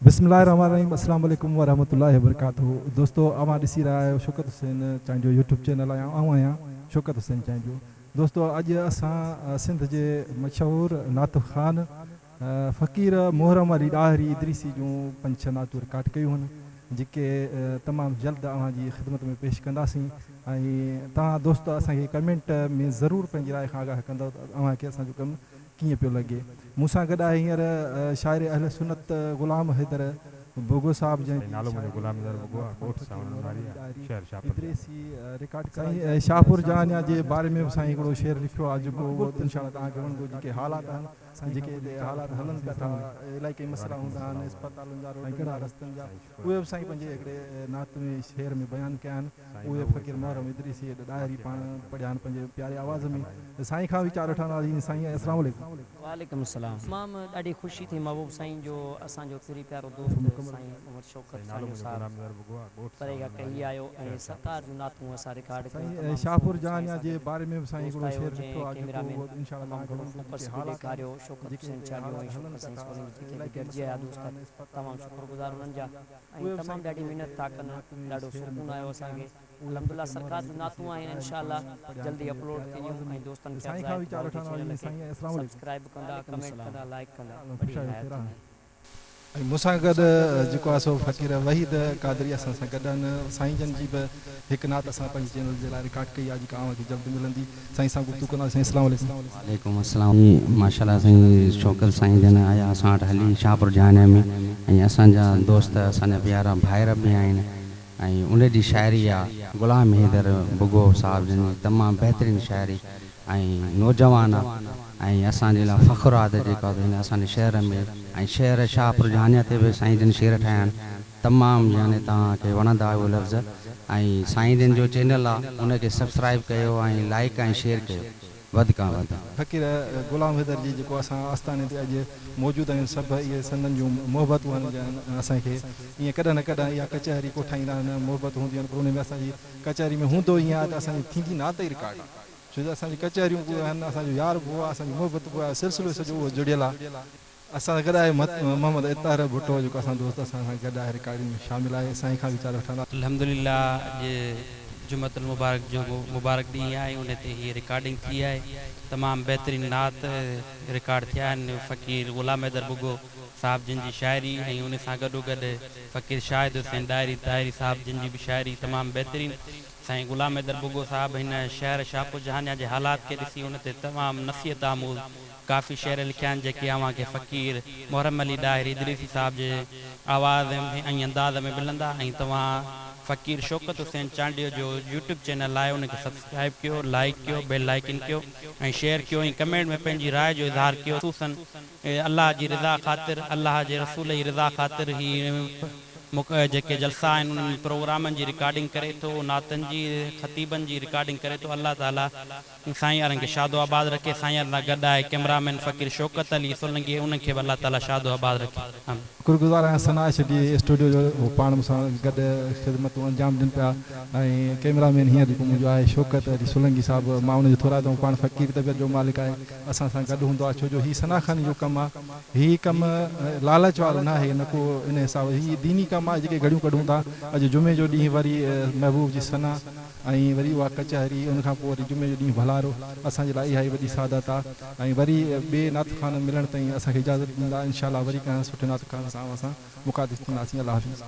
بسم الله الرحمن الرحيم اسلام عليڪم ورحمة الله وبرڪاته دوستو اوهان ڏسي رهيا آهيو شوڪت حسين چانڊيو يوٽيوب چينل ۽ آئون آهيان شوڪت حسين چانڊيو دوستو اڄ اسان سنڌ جي مشهور نعت خوان فقير محرم علي ڏاهري ادريسي جون پنج ڇهه نعتون رڪارڊ ڪيون هن جيڪي تمام جلد اوهان جي خدمت ۾ پيش ڪنداسين ۽ توهان دوست اسان کي ڪمينٽ ۾ ضرور پنهنجي راء کان آگاهه ڪندؤ ته اوهان کي اسان جو ڪم ڪيئن پيو لڳي. مون سان گڏ آهي هينئر شاعر اهل سنت غلام حيدر ڀوڳو صاحب جنهن سائين جي نالو منهنجو شاعري غلام حيدر ڀوڳو آ نعت ڳوٺ فقير سانوڻ محرم واري علي آ ڏاهري شهر شاهپور جهانيان. ادريسي رڪارڊ ڪرائي سائين شاهپور جهانيان جي باري ۾ به سائين هڪڙو شعر لکيو آ جيڪو انشاء الله توهان کي وڻندو جيڪي حالات آهن ۽ جيڪي هتي حالات هلن پيا ٿا علائقائي مسئلا هوندا آهن اسپتالن جا روڊن جا رستن جا اهي به سائين پنهنجي هڪڙي نعت ۾ شعر ۾ بيان ڪيا آهن اهي فقير محرم ادريسي ڏاهري پاڻ پڙهيا آهن پنهنجي پياري آواز ۾ سائين کان ويچار وٺنداسين سائين اسلام عليڪم. وعليڪم السلام تمام ڏاڍي خوشي ٿي محبوب سائين جو اسان جو پري پيارو دوست سائين محمد شوڪت نالو سانيو منهنجو صاحب غلام حيدر ڀوڳو آ ڳوٺ پري سانوڻ کان ڪهي واري آ آيو ۽ شهر شاهپور سرڪار جهانيان. جون نعتون اسان رڪارڊ ڪيون سائين تمام شاهپور سهڻو سائين جهانيان سان جي گڏ باري ۾ به سائين دوست هڪڙو آيو شعر جنهن لکيو آ ڪيميرا جيڪو مين انشاء الله تمام توهان کي گهڻو وڻندو فوڪس جيڪي به حالات آهن ڏيکاريو شوڪت جيڪي حسين هتي چانڊيو حالات ۽ هلن شوڪت پيا سائين ٿا سولنگي جيڪي به علائقائي گڏجي مسئلا آيا هوندا دوست آهن اسپتالن تمام جا شڪر روڊن گذار جا انهن جا رستن جا ۽ اهي به تمام سائين ڏاڍي پنهنجي محنت هڪڙي ٿا ڪن نعت ۾ ڏاڍو شعر ۾ سڪون بيان آيو ڪيا اسان آهن کي اهي الحمدلله فقير سرڪار محرم جون ادريسي نعتون آهن ڏاهري انشاء پاڻ الله پڙهيا آهن جلدي پنهنجي اپلوڊ پياري ٿينديون آواز ۾ ۽ دوستن کي سائين عرض کان آهي ته ويچار ڀائو جي وٺنداسين چينل کي سائين اسلام عليڪم. سبسڪرائب ڪندا وعليڪم ڪمينٽ السلام. ڪندا لائڪ ڪندا وڏي خوش آهيو حمايت خير آهي. ٿيندي. ۽ مون سان گڏ جيڪو آهي سو فقير وحيد قادري اسان سان گڏ آهن سائين جن جي به هڪ نعت اسان پنهنجي چينل جي لاء رڪارڊ ڪئي آهي جيڪا اوهان کي جلد ملندي سائين سان گفتگو ڪنداسين سائين اسلام عليڪم. وعليڪم السلام ماشاء الله سائين شوڪت سائين جن آيا اسان وٽ هلي شاهپور جهانيان ۾ ۽ اسان جا دوست اسان جا پيارا ڀائر به آهن ۽ ان جي شاعري آ غلام حيدر ڀڳو صاحب جن جي تمام بهترين شاعري ۽ نوجوان آ ۽ اسان جي لاء فخر آ ته جيڪو هن اسان جي شهر ۾ ۽ شهر شاهپور جهانيان تي به سائين جن شعر ٺاهيا آهن تمام يعني توهان کي وڻندا اهي لفظ ۽ سائين جن جو چينل آ ان کي سبسڪرائب ڪيو ۽ لائيڪ ۽ شيئر ڪيو وڌ کان وڌ. فقير غلام حيدر جي جيڪو اسان آستاني تي اڄ موجود آهيون سڀ اهي سندن جون محبتون آهن جن اسان کي ائين ڪڏهن نه ڪڏهن اها ڪچهري ڪوٺائيندا آهن محبت هونديون آهن پر ان ۾ اسان جي ڪچهري ۾ هوندو ائين آهي ته اسان جي ٿيندي نعت ئي رڪارڊ آهي ڇو جو اسان جي ڪچهريون به آهن اسان جو يار به اهو آهي اسان جي محبت به اها آهي سلسلو سڄو اهو جڙيل آهي. اسان سان گڏ آهي محمد اطهر ڀٽو جيڪو اسان جو دوست اسان سان گڏ آهي رڪارڊنگ ۾ شامل آهي سائين کان ويچار وٺندا. الحمدلله اڄ جمعة المبارڪ جو مبارڪ ڏينهن آهي ان تي هي رڪارڊنگ ٿي آهي تمام بهترين نعت رڪارڊ ٿيا آهن فقير غلام حيدر ٻگهو صاحب جن جي شاعري ۽ ان سان گڏوگڏ فقير شاهد حسين ڏاهري طاهري صاحب جن جي به شاعري تمام بهترين سائين غلام حيدر ٻگهو صاحب هن شهر شاهپور جهانيان جي حالات کي ڏسي ان تي تمام نصيحت آموز ڪافي شعر لکيا آهن جيڪي اوهان کي فقير محرم علي ڏاهري ادريسي صاحب جي آواز ۽ انداز ۾ ملندا ۽ توهان فقير شوڪت حسين چانڊيو جو يوٽيوب چينل آهي ان کي سبسڪرائيب ڪيو لائيڪ ڪيو بيل آئيڪن ڪيو ۽ شيئر ڪيو ۽ ڪمينٽ ۾ پنهنجي راء جو اظهار ڪيو خصوصا الله جي رضا خاطر الله جي رسول جي رضا خاطر هي جيڪي جلسا آهن انهن پروگرامن جي رڪارڊنگ ڪري ٿو نعتن جي خطيبن جي رڪارڊنگ ڪري ٿو الله تعالي سائين وارن کي شاد و آباد رکي سائين وارن سان گڏ آهي ڪئميرا مين فقير شوڪت علي سولنگي انهن کي به الله تعالي شاد و آباد رکي آمين. شڪر گذار آهيان ثناء شيدي اسٽوڊيو جو هو پاڻ مون سان گڏ خدمتون انجام ڏين پيا ۽ ڪئميرا مين هينئر جيڪو منهنجو آهي شوڪت علي سولنگي صاحب مان ان جو ٿورائتو آهيان پاڻ فقير طبيعت جو مالڪ آهي اسان سان گڏ هوندو آهي ڇو جو هي ثنا خواني جو ڪم آهي هي ڪم لالچ وارو ناهي نه ڪو ان حساب هي ديني ڪم آهي جيڪي گهڙيون ڪڍون ٿا اڄ جمعي جو ڏينهن وري محبوب جي ثنا ۽ وري اها ڪچهري ان کان پوء وري جمعي جو ڏينهن ڀلارو اسان جي لاء اها ئي وڏي سعادت آ ۽ وري ٻئي نعت خوان ملڻ تائين اسان کي اجازت ڏيندا انشاء الله وري ڪنهن سٺي نعت خوان سان اوهان سان مخاطب ٿينداسين الله حافظ.